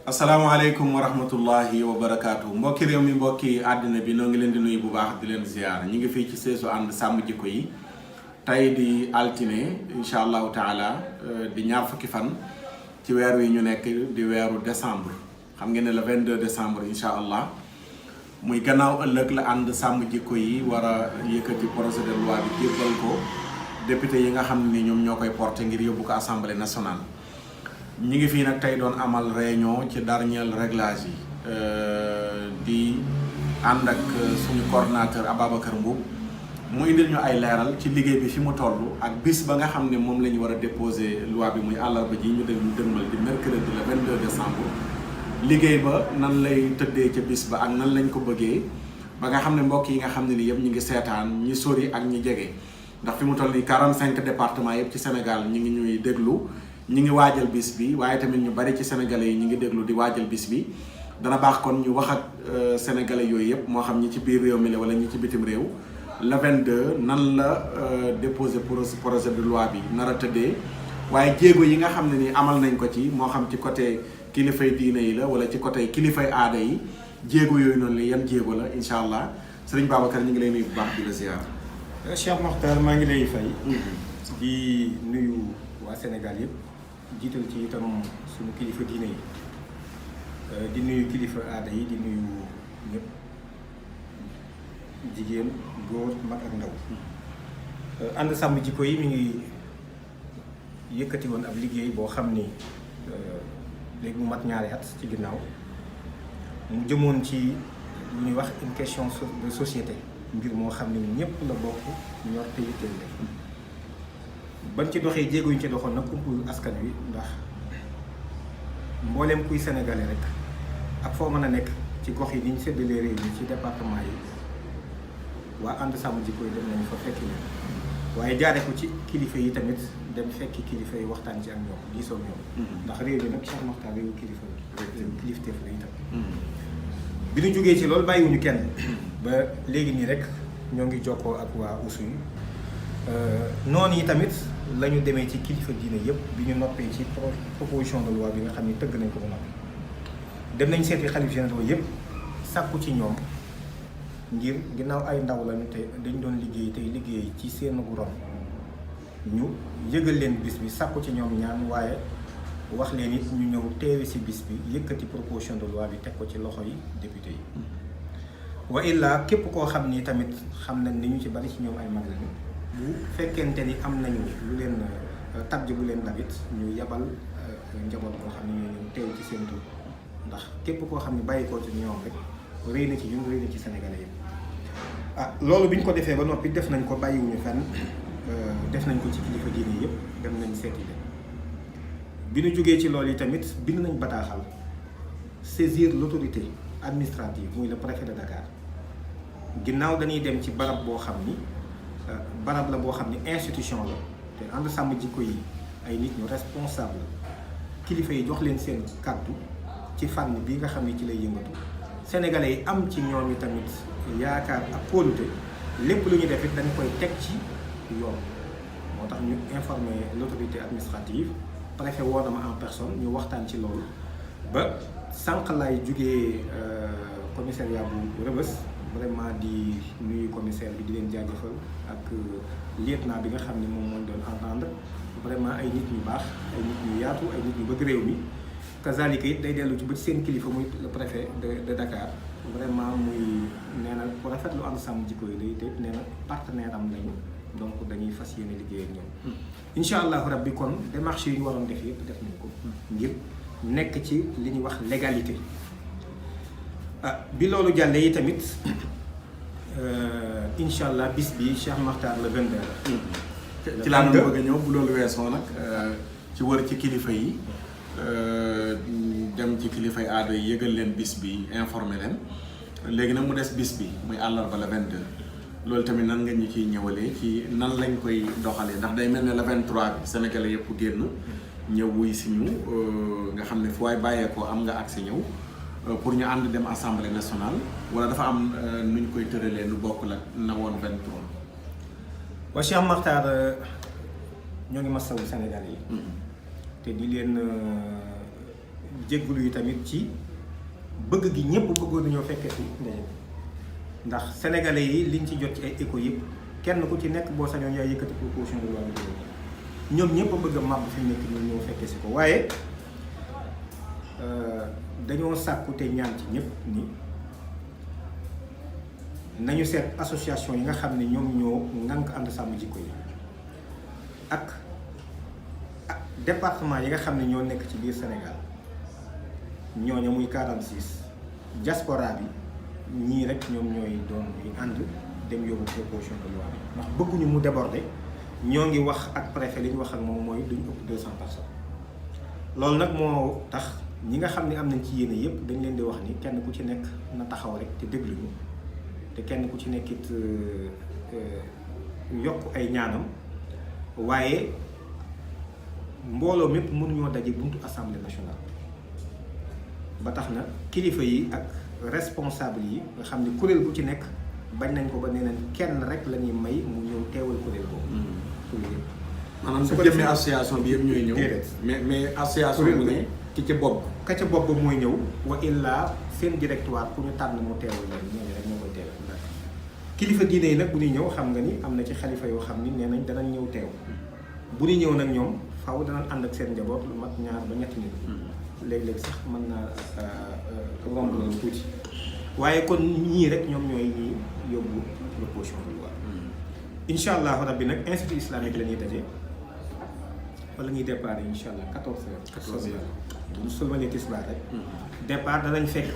asalaamaaleykum wa rahmatullahi wa barakaatu mbokki réew mi mbokki àddina bi noo ngi leen di nuyu bu baax di leen ziar ñu ngi fii ci seesu ànd sàmm jikko yi tey di altine incha allahu taala di ñaar fukki fan ci weer wi ñu nekk di weeru décembre xam ngeen ne le 22 décembre incha allah muy gannaaw ëllëg la ànd sàmm jikko yi war a yëkkati projet de loi bi jébbal ko député yi nga xam ne ni ñoom ñoo koy porté ngir yóbbu ko assemblée nationale. ñi ngi fii nag tey doon amal réunion ci dernier réglage yi di ànd ak suñu coordinateur Ababacar Mboub mu indil ñu ay leeral ci liggéey bi fi mu toll ak bis ba nga xam ne moom la ñu war a déposer loi bi muy àllarba ji ñu dëgmal di mercredi le 22 décembre liggéey ba nan lay tëddee ca bis ba ak nan lañ ko bëggee ba nga xam ne mbokk yi nga xam ne ni yëpp ñu ngi seetaan ñi sori ak ñi jege ndax fi mu toll nii 45 départements yëpp ci Sénégal ñi ngi ñuy déglu ñi ngi waajal bis bi waaye tamit ñu bari ci sénégalais yi ñi ngi déglu di waajal bis bi dana baax kon ñu wax ak sénégalais yooyu yëpp moo xam ñi ci biir réew mi la wala ñi ci bitim réew le 22 nan la déposer projet de loi bi nar a tëddee waaye jéego yi nga xam ne ni amal nañ ko ci moo xam ci côté kilifay diine yi la wala ci côté kilifay aada yi jéego yooyu noonu la yan jéego la incha allah sëriñ Babacar ñu ngi lay nuyu bu baax di la ziar. Cheikh Mokhtar maa ngi lay fay. di nuyu waa Sénégal yëpp. jiital ci itam suñu kilifa diine yi di nuyu kilifa aada yi di nuyu ñëpp jigéen góor mag ak ndaw ànd sàmm jikko yi mi ngi yëkkati woon ab liggéey boo xam ni léegi mu mat ñaari at ci ginnaaw mu jëmoon ci lu ñuy wax une question de société mbir moo xam ne ñëpp la bokk ñor te yitteel la bañ ci doxee jéego yu ñu ci doxoon nag umpul askan wi ndax mbooleem kuy sénégalais rek ak foo mën a nekk ci gox yi ni ñu séddalee réew mi ci département yi waa ànd sàmm jikko yi dem nañu fa fekki leen waaye jaare ko ci kilifa yi tamit dem fekki kilifa yi waxtaan ci ak ñoom diisoo ñoom ndax réew mi nag Cheikh Mokhtar réewu kilifa kilifteef la itam bi ñu jógee ci loolu bàyyiwuñu kenn ba léegi nii rek ñoo ngi jokkoo ak waa usu yi noonu yi tamit la ñu demee ci kilifa diine yëpp bi ñu noppee ci proposition de loi bi nga xam ni tëgg nañ ko ba noppi dem nañ seeti xalif généraux yëpp sàkku ci ñoom ngir ginnaaw ay ndaw lañu te dañ doon liggéey tey liggéey ci seen ron ñu yëgal leen bis bi sàkku ci ñoom ñaan waaye wax leen it ñu ñëw teewe si bis bi yëkkati proposition de loi bi teg ko ci loxo yi député yi wa illa képp koo xam ni tamit xam nañ ni ñu ci bari ci ñoom ay mag lañu bu fekkente ni am nañu lu leen tabj bu leen dabit ñu yabal njaboot boo xam ne ñu teew ci seen tur ndax képp koo xam ne bàyyi koo ci ñoom rek rëy na ci ñun rëy na ci sénégalais yi loolu bi ñu ko defee ba noppi def nañ ko bàyyiwuñu fenn def nañ ko ci kilifa diine yëpp dem nañ seeti leen bi ñu jógee ci loolu yi tamit bind nañ bataaxal saisir l'autorité administrative muy le préfet de Dakar ginnaaw dañuy dem ci barab boo xam ni barab la boo xam ni institution la te ànd sàmm jikko yi ay nit ñu responsable kilifa yi jox leen seen kàddu ci fànn bi nga xam ni ci lay yëngatu sénégalais yi am ci ñoom yi tamit yaakaar ak kóolute lépp lu ñu def it dañ koy teg ci yoon moo tax ñu informer l'autorité administrative préfet woo na ma en personne ñu waxtaan ci loolu ba sànq lay jugee commissariat bu Rebeuss vraiment di nuyu commissaire bi di leen jaajëfal ak lieutenant bi nga xam ne moom mooy doon entendre vraiment ay nit ñu baax ay nit ñu yaatu ay nit ñu bëgg réew mi kazalika it day dellu ci ba seen kilifa muy le préfet de Dakar vraiment muy nee na ku rafetlu ànd sàmm jikko yi lay te nee na partenaire am lañu donc dañuy fas yéene liggéey ak ñoom incha allahu rabbi kon démarche yi ñu waroon def yëpp def nañ ko ngir nekk ci li ñuy wax légalité bi loolu jàllee yi tamit incha allah bis bi Cheikh Mokhtar le 22 ci laa doon bëgg a ñëw bu loolu weesoo nag ci wër ci kilifa yi dem ci kilifay aada yi yëgal leen bis bi informé leen léegi nag mu des bis bi muy àllarba le 22 loolu tamit nan nga ñu ciy ñëwalee ci nan lañ koy doxalee ndax day mel ne le 23 bi Sénégalais yëpp génn ñëw wuy si ñu nga xam ne fu waay bàyyeekoo am nga accès ñëw pour ñu ànd dem assemblée nationale wala dafa am nuñ koy tëralee nu bokk la na woon 23. waa Cheikh Mokhtar ñoo ngi masawu Sénégal yi te di leen jéggulu yi tamit ci bëgg gi ñëpp bëggoon nañoo fekkee ci ndaje ndax sénégalais yi liñ ci jot ci ay écho yëpp kenn ku ci nekk boo sañoon yaay yëkkati proposition de loi bi ñoom ñëpp a bëgg a màbb fi mu nekk ñoom ñoo fekkee si ko waaye dañoo sàkku te ñaan ci ñëpp ni nañu seet association yi nga xam ne ñoom ñoo ŋànk ànd sàmm jikko yi ak département yi nga xam ne ñoo nekk ci biir Sénégal ñooña muy 46 diaspora bi ñii rek ñoom ñooy doon ñuy ànd dem yóbbu proposition de loi ndax bëgguñu mu déborder ñoo ngi wax ak préfet li ñu wax ak moom mooy duñ ëpp 200 personnes loolu nag moo tax ñi nga xam ne am nañ ci yéene yëpp dañ leen di wax ni kenn ku ci nekk na taxaw rek te déglu ñu te kenn ku ci nekkit yokk ay ñaanam waaye mbooloo mépp mënuñoo daje buntu assemblée nationale ba tax na kilifa yi ak responsable yi nga xam ne kuréel bu ci nekk bañ nañ ko ba nee nañ kenn rek la ñuy may mu ñëw teewal kuréel boobu. kuréel yëpp. maanaam su ko defee association bi yëpp ñooy ñëw. mais association bu ne ki ca bopp. ka ca bopp mooy ñëw wa illa seen directoire ku ñu tànn mu teewal leen ñooñu rek ñoo koy teewal. kilifa diine yi nag bu ñuy ñëw xam nga ni am na ci xalifa yoo xam ni nee nañ danañ ñëw teew bu ñuy ñëw nag ñoom faaw danañ ànd ak seen njaboot lu mat 2 ba 3 nit. léeg-léeg sax mën naa romb loolu tuuti waaye kon ñii rek ñoom ñooy ñi yóbbu proposition de loi incha allahu rabbi nag institut islamique la ñuy daje wala ñuy départ incha allah 14 heures bu ñu sëlmalee tisbaar rek départ danañ fekk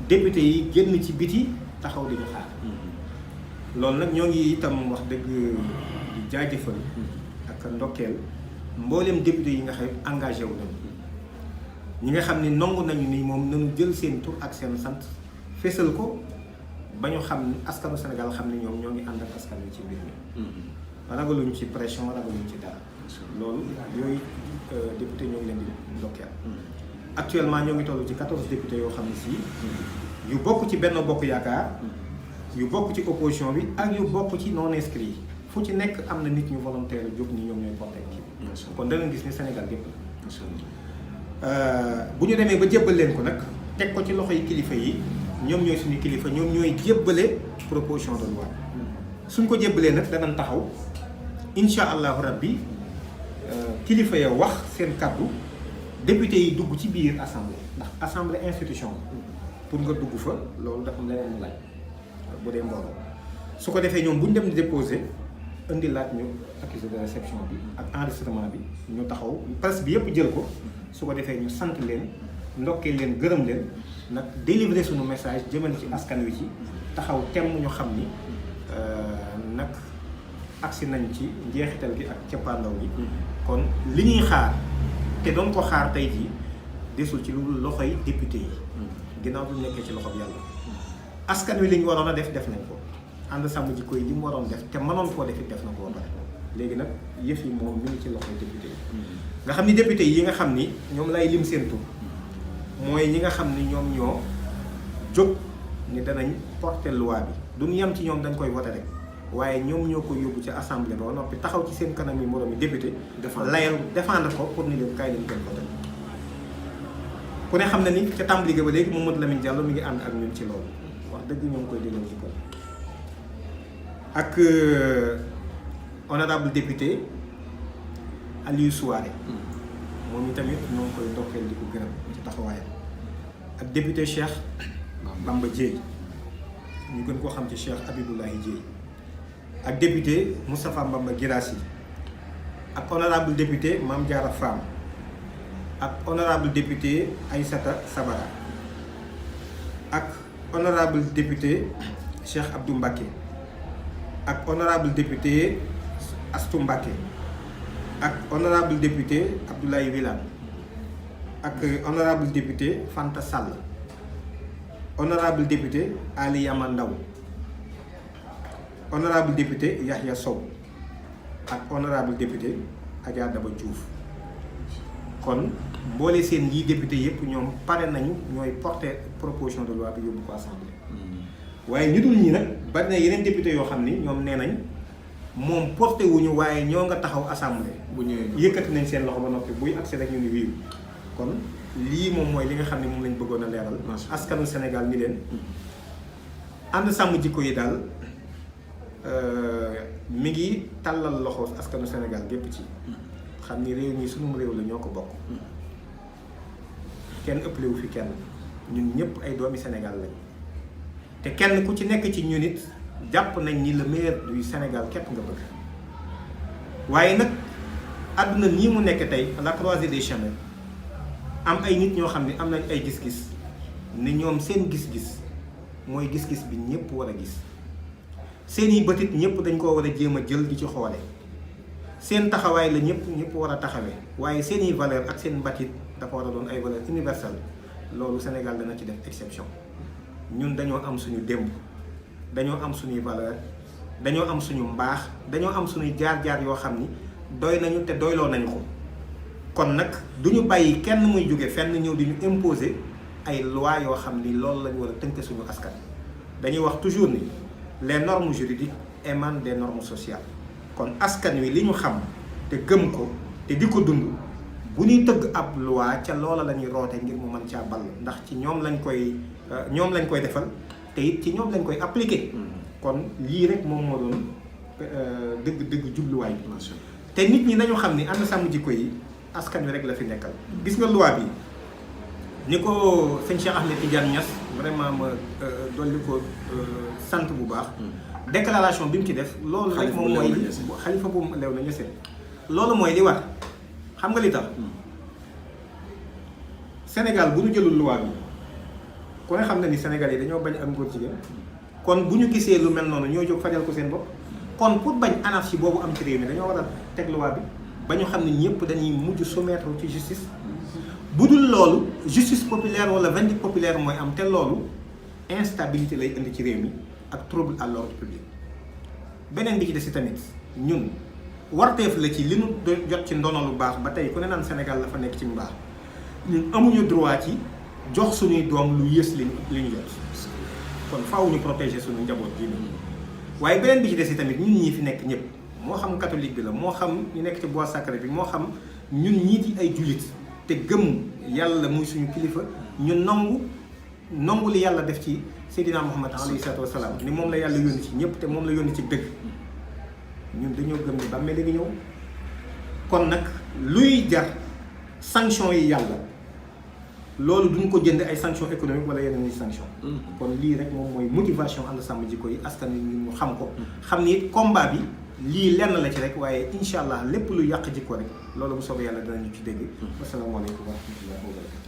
député yi génn ci biti taxaw di ñu xaar loolu nag ñoo ngi itam wax dëgg di jaajëfal ak ndokkeel mboolem député yi nga xam engagé wu nañu ñi nga xam ni nangu nañu ni moom nañu jël seen tur ak seen sant fésal ko ba ñu xam askanu Sénégal xam ne ñoom ñoo ngi ànd ak askan wi ci mbir mi ragaluñu ci pression ragaluñu ci dara loolu yooyu député ñoo ngi leen di ndokkeel actuellement ñoo ngi toll ci 14 députés yoo xam ne si yu bokk ci Benno Bokk Yaakaar yu bokk ci opposition bi ak yu bokk ci non inscrits yi fu ci nekk am na nit ñu volontaire jóg ni ñoom ñooy porté kii kon danañ gis ni Sénégal gépp la bu ñu demee ba jébbal leen ko nag teg ko ci loxo yi kilifa yi ñoom ñooy suñu kilifa ñoom ñooy jébbale proposition de loi suñ ko jébbalee nag danañ taxaw insha allahu rabbi kilifa ya wax seen kaddu député yi dugg ci biir assemblée ndax assemblée institution pour nga dugg fa loolu dafa am leneen mu laaj bu dee mbooloo su ko defee ñoom bu ñu dem di déposer indi laaj ñu accusé de réception bi ak enregistrement bi ñu taxaw presse bi yëpp jël ko su ko defee ñu sant leen ndokkee leen gërëm leen nag délivrer suñu message jëmale ci askan wi ci taxaw temm ñu xam ni nag agsi nañ ci njeexital gi ak cappaandaw gi kon li ñuy xaar te doon ko xaar tey jii desul ci lu loxoy député yi ginnaaw bu nekkee ci loxob yàlla askan wi li ñu waroon a def nañ ko ànd sàmm jikko yi li mu waroon def te mënoon koo def it def na ko ba pare léegi nag yëf yi moom mi ngi ci loxoy député yi nga xam ni député yi nga xam ni ñoom lay lim seen tur mooy ñi nga xam ni ñoom ñoo jóg ni danañ porter loi bi duñ yem ci ñoom dañ koy voter rek waaye ñoom ñoo ko yóbbu ci assemblée ba noppi taxaw ci seen kanam yi moroom yi député layal défendre ko pour ni leen kaay leen koy voter ku ne xam na ni ca tàmbali ba léegi Mamadou Lamine Diallo mi ngi ànd ak ñun ci loolu wax dëgg ñoo ngi koy delloo ci ko ak honorable député Aliou Souaré moom itamit ñoo ngi koy ndokkeel di ko gërëm ci taxawaayam ak député Cheikh Bamba Dièye ñu gën koo xam ci Cheikh Abiboulaye Dièye ak député Moustapha Mbamba Guirassy ak honorable député Mame Diarra Fam ak honorable député Aïssata Sabara ak honorable député Cheikh Abdou Mbacké ak honorable député Astou Mbacké ak honorable député Abdoulaye Wilane ak honorable député Fanta Sall honorable député Ali Yama Ndaw honorable député Yahya Sow ak honorable député Adja Daba Diouf kon mboole seen lii député yëpp ñoom pare nañu ñooy porter proposition de loi bi yóbbu ko assemblée waaye ñu dul ñi nag bari na yeneen député yoo xam ni ñoom nee nañ moom porté wuñu waaye ñoo nga taxaw assemblée bu ñëwee yëkkati nañ seen loxo ba noppi buy accès rek ñu ni wiiw kon lii moom mooy li nga xam ne moom lañ bëggoon a leeral askanu Sénégal ni leen ànd sàmm jikko yi daal mi ngi tàllal loxo askanu Sénégal gépp ci xam ni réew mi sunum réew la ñoo ko bokk kenn ëpplewu fi kenn ñun ñëpp ay doomi Sénégal lañ te kenn ku ci nekk ci ñun it jàpp nañ ni le meilleur du Sénégal képp nga bëgg waaye nag àdduna nii mu nekk tey à la croisée des chemins am ay nit ñoo xam ne am nañ ay gis-gis ne ñoom seen gis-gis mooy gis-gis bi ñëpp war a gis seeni bëtit ñëpp dañ koo war a jéem a jël di ci xoole seen taxawaay la ñëpp war a taxawee waaye seeni valeur ak seen mbatit dafa war a doon ay valeur universelle loolu Sénégal dana ci def exception ñun dañoo am suñu démb dañoo am suñuy valeur dañoo am suñu mbaax dañoo am suñuy jaar-jaar yoo xam ni doy nañu te doyloo nañu ko kon nag duñu bàyyi kenn muy jóge fenn ñëw di ñu imposer ay loi yoo xam ni loolu lañu war a tënk suñu askan dañuy wax toujours ni les normes juridiques émanent des normes sociales kon askan wi li ñu xam te gëm ko te di ko dund bu ñuy tëgg ab loi ca loola la ñuy roote ngir mu mën caa ball ndax ci ñoom lañ koy defal te it ci ñoom lañ koy appliquer kon lii rek moom moo doon dëgg jubluwaay bi te nit ñi nañu xam ni ànd sàmm jikko yi askan wi rek la fi nekkal gis nga loi bi ni ko sëñ Cheikh Ahmed Tidiane Niass vraiment ma dolli ko sant bu baax déclaration bi mu ci def loolu rek moom mooy xalifa bu leew na ñeseen loolu mooy li war xam nga li tax Sénégal bu ñu jëlul loi bi ku ne xam na ni Sénégal yi dañoo bañ am góor jigéen kon bu ñu gisee lu mel noonu ñoo jóg fajal ko seen bopp kon pour bañ anarchie boobu am ci réew mi dañoo war a teg loi bi ba ñu xam ne ñëpp dañuy mujj soumettre ci justice bu dul loolu justice populaire wala vindicte populaire mooy am te loolu instabilité lay indi ci réew mi ak trouble à l'ordre public beneen bi ci des si tamit ñun warteef la ci li nu jot ci ndono lu baax ba tey ku ne naan Sénégal la fa nekk ci mbaax ñun amuñu droit ci jox suñuy doom lu yées li ñu jot kon faaw ñu protéger suñu njaboot bii nii waaye beneen bi ci des si tamit ñun ñii fi nekk ñëpp moo xam catholique bi la moo xam ñu nekk ci bois sacré bi moo xam ñun ñii di ay jullit te gëm yàlla muy suñu kilifa ñu nangu li yàlla def ci Seydina Muhammad alayhi salaatu wa salaam ni moom la yàlla yónni ci ñëpp te moom la yónni ci dëgg ñun dañoo gëm ni bàmmeel la ngi ñëw kon nag luy jar sanction yi yàlla loolu duñ ko jënd ay sanction économique wala yeneen i sanction kon lii rek moom mooy motivation ànd sàmm jikko yi askan wi ñu xam ko xam ni it combat bi lii lenn la ci rek waaye incha allah lépp lu yàq jikko rek loolu bu soobee yàlla danañu ci dégg. asalaamaaleykum wa rahmatullahi wa barakatuh